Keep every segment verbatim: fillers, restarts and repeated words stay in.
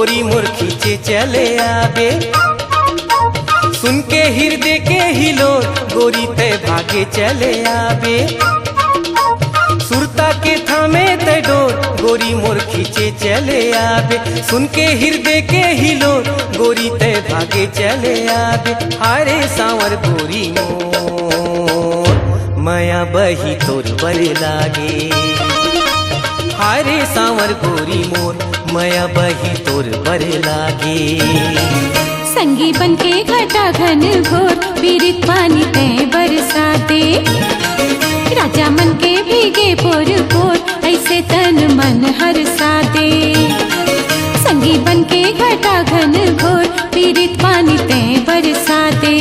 गोरी मोर खींचे चले आबे, सुन के हिरदे के हिलोर, गोरी तै भागे चले आबे। सुरता के थामे तै डोर, गोरी मोर खींचे चले आबे, सुन के हिरदे के हिलोर, गोरी तै भागे चले आबे। हाय रे सांवर गोरी मोर, मया बही तोर बर लागे। हाय रे सांवर गोरी मोर, मया बही तोर बर लागे। संगी बन के घटा घन घोर, पीरित पानी तै बरसा दे। राजा मन के भीगे पोर पोर, ऐसे तन मन हरसा दे। संगी बन के घटा घन घोर, पीरित पानी तै बरसा दे।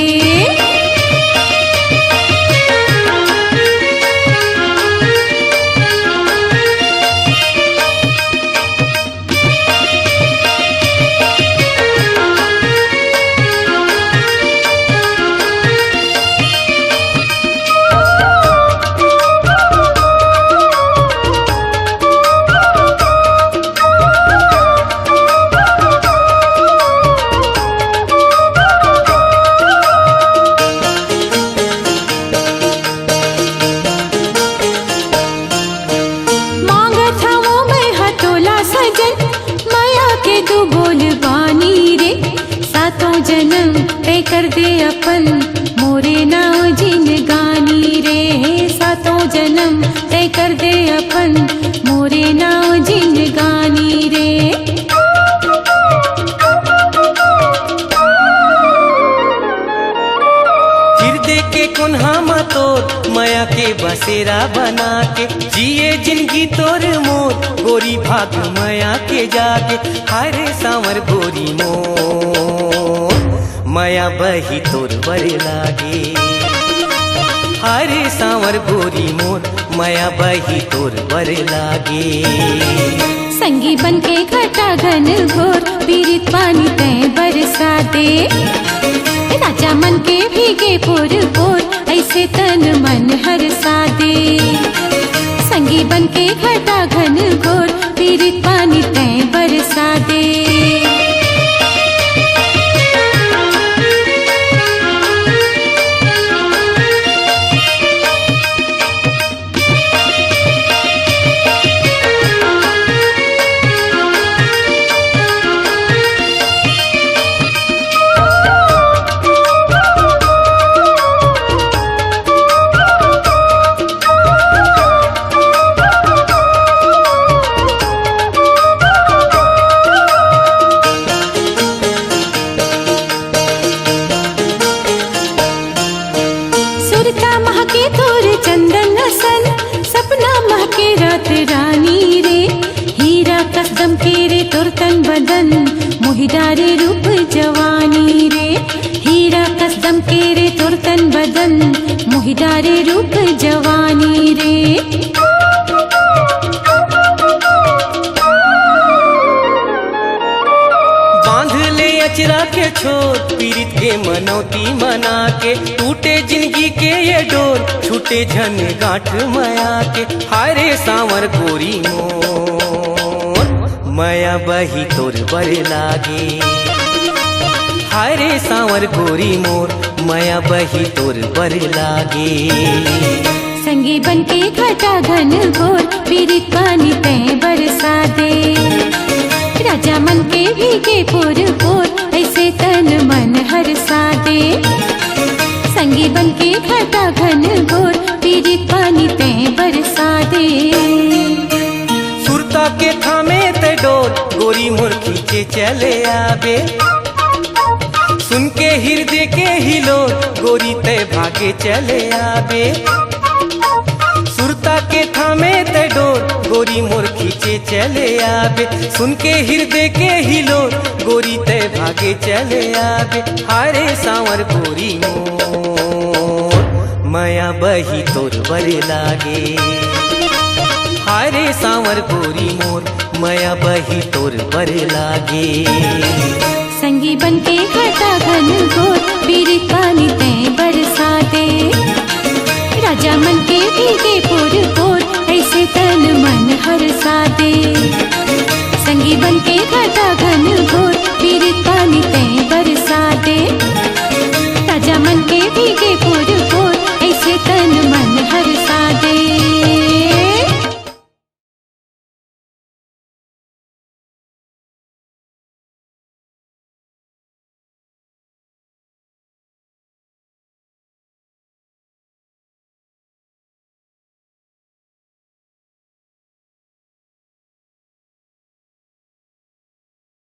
मांगत हवं मैं ह तोला सजन, मया के दू बोल बानी रे। सातों जनम तै कर दे अपन, मोरे नाव जिनगानी रे। सातों जनम तै कर दे अपन, मोरे नाव जिनगानी रे। हिरदे के कोन्हा म तोर, मया के बसेरा बना के, जिए जिनगी तोर मोर, गोरी भाग मया के जागे। हाय रे सांवर गोरी मोर, मया बही तोर बर लागे। हाय रे सांवर गोरी मोर, मया बही तोर बर लागे। संगी बन के घटा घन घोर, पीरित पानी तै बरसा दे। राजा मन के भीगे पोर पोर, ऐसे तन मन हरसा दे। संगी बन के घटा घन घोर, पीरित पानी तै बरसा दे। सुरता महके तोर चंदन असन, सपना महके रात रानी रे। हीरा कस दमके रे तोर तन बदन, मोहि डारे रूप जवानी रे। हीरा कस दमके रे तोर तन बदन, मोहि डारे रूप जवानी रे। बांध ले अचरा के छोर, पीरित के मनौती मना के, टूटे जिनगी के ये डोर, छूटे झन गांठ मया के। हाय रे सांवर गोरी मोर, मया बही तोर बर लागे। हाय रे सांवर गोरी मोर, मया बही तोर बर लागे। संगी बन के घटा घन घोर, पीरित पानी तै बरसा दे। राजा मन के भीगे पोर पोर, ऐसे तन मन हरसा दे। संगी बन के घटा घन घोर, पीरित पानी तै बरसा दे। सुरता के थामे तै डोर, गोरी मोर खींचे चले आबे। सुन के हिरदे के हिलोर, गोरी तै भागे चले आबे। सुरता के थामे तै डोर, गोरी मोर खींचे चले आबे। सुन के हिरदे के हिलोर, गोरी तै भागे चले आबे। हाय रे सांवर गोरी मोर, मया बही तोर बर लागे। हाय रे सांवर गोरी मोर, मया बही तोर बर लागे। संगी बन के घटा घन घोर, पीरित पानी तै बरसा दे। राजा मन के भीगे पोर पोर, ऐसे तन मन हरसा दे। संगी बन के घटा घन घोर।